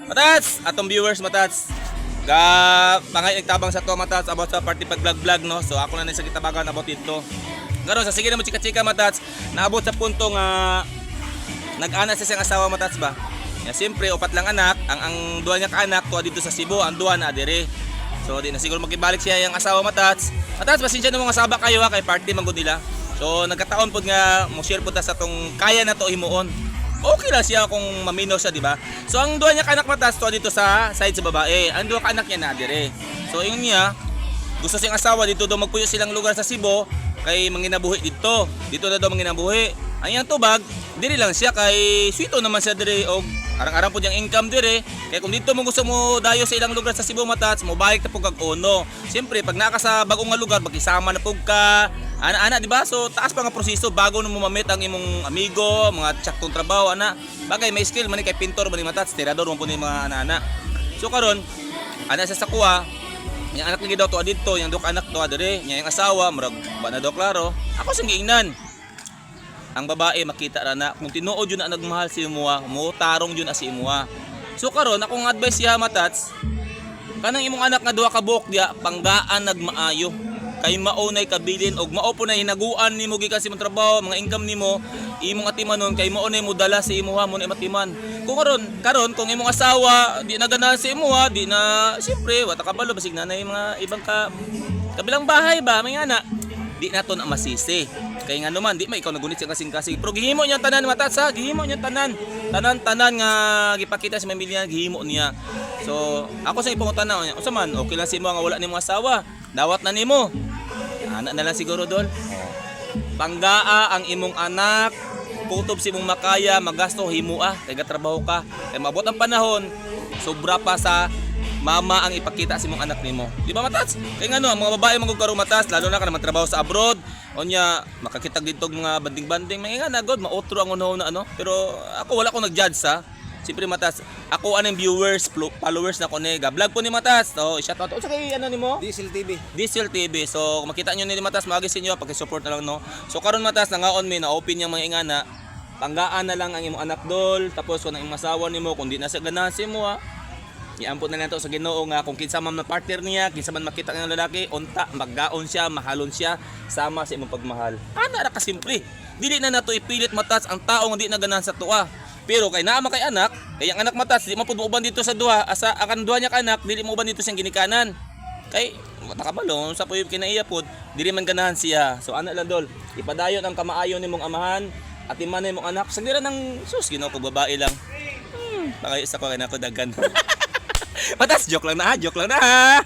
Matats, atong viewers, matats. Ga pangay nagtabang sa to, matats, about sa party pag vlog vlog, no. So ako na ni sa gitabagan about dito. Karon sa sige na mo chika-chika, matats, naabot sa punto nga nag-anak sa siyang asawa, matats ba. Ya, siyempre upat lang anak, ang duha niya ka anak tuwa dito sa Cebu, ang duha na diri. So di na siguro makibalik siya yung asawa, matats. Matats, pasensya na mga saba kayo ha, kay party man gud nila. So nagkataon pod nga mo share pod ta sa tong kaya na to himuon. Okay lang siya kung mamino siya, di ba? So ang duha niya ka anak, matats, tuwa dito sa side sa babae. Ang duha ka anak niya na dire. So ingon niya, gusto siyang asawa dito daw magpuyo silang lugar sa Cebu kay manginabuhi dito. Dito na daw manginabuhi. Ang iyang tubag, diri lang siya kay sweeto naman siya diri og arang-arang pud yung income diri. Kay kung dito mo gusto mo dayo sa ilang lugar sa Cebu, matats, mo balik na pud kag ono. Siyempre pag naa ka sa bagong nga lugar, magkisama na pud ka. Ana-ana, di ba? So taas pa nga proseso bago mo ma-meet ang imong amigo, mga tsaktong trabaho ana. Bagay may skill man ni kay pintor man ni, matats, tirador man pud ni mga ana-ana. So karon, ana siya sa kuha, yung anak lagi daw to dito, yung duha ka anak to diri, nya yung asawa murag ba na daw klaro. Ako sing giingnan. Ang babae makita ra na kung tinuod yun na nagmahal si imuha, mo tarong yun na si imuha. So karon akong advice siya, matats, kanang imong anak nga duha ka buok diya, panggaan nagmaayo. Kay mao nay kabilin og mao po na hinaguan nimo gikan sa imong trabaho, mga income nimo, imong atimanon kay mao nay mo dala sa imuha mo na imatiman. Kung karon, karon kung imong asawa di na ganahan sa imuha, di na siyempre wa ta kabalo basig na mga ibang ka kabilang bahay ba, may ana di na to na masisi. Kay nga naman, di ma ikaw nagunit sa kasing-kasing. Pero gihimo niya tanan, matats ha, gihimo niya tanan. Tanan-tanan nga gipakita sa pamilya, gihimo niya. So, ako sa ipangutana niya, unsa man, okay lang sa imo nga wala nimo asawa. Dawat na nimo. Ana na lang siguro dol. Panggaa ang imong anak, kutob si imong makaya, magasto himua, kay gatrabaho ka. Kay maabot ang panahon, sobra pa sa mama ang ipakita sa imong anak nimo. Di ba, matats? Kay ngano ang mga babae man gud karon, matats, lalo na ka trabaho sa abroad, unya makakita dito og mga banding-banding, mga nga na god, maotro ang unahon na ano. Pero ako wala ko nag-judge sa. Siyempre matats, ako anong viewers, followers na ko ni ga-vlog po ni matats. So, shout out. Unsa kay ano nimo? Diesel TV. Diesel TV. So, kung makita nyo ni Matas, maagi sa inyo, paki-support na lang, no? So, karon matas, nangaon mi, na-open yung mga ingana. Panggaan na lang ang imong anak dol, tapos kung ang imong asawa nimo, kung di na sa ganahan si mo, ha, iampot na lang to sa Ginoo nga kung kinsa man na partner niya, kinsa man makita ng lalaki, unta maggaon siya, mahalon siya sama sa imong pagmahal. Ana ra ka simple. Dili na nato ipilit, matats, ang tao nga di na ganahan sa tuwa. Pero kay naa man kay anak, kay ang anak, matats, di man pud muuban dito sa duha, asa akan duha niya ka anak, dili mo uban dito siyang ginikanan. Kay wala ka kabalo sa puyo kinaiya pod, dili man ganahan siya. So ana lang dol, ipadayon ang kamaayo nimong amahan at imanay mong anak. Sa nira ng sus Ginoo ko babae lang. Baka isa ko kay nako dagan. Matas, joke lang na ha, joke lang na ha.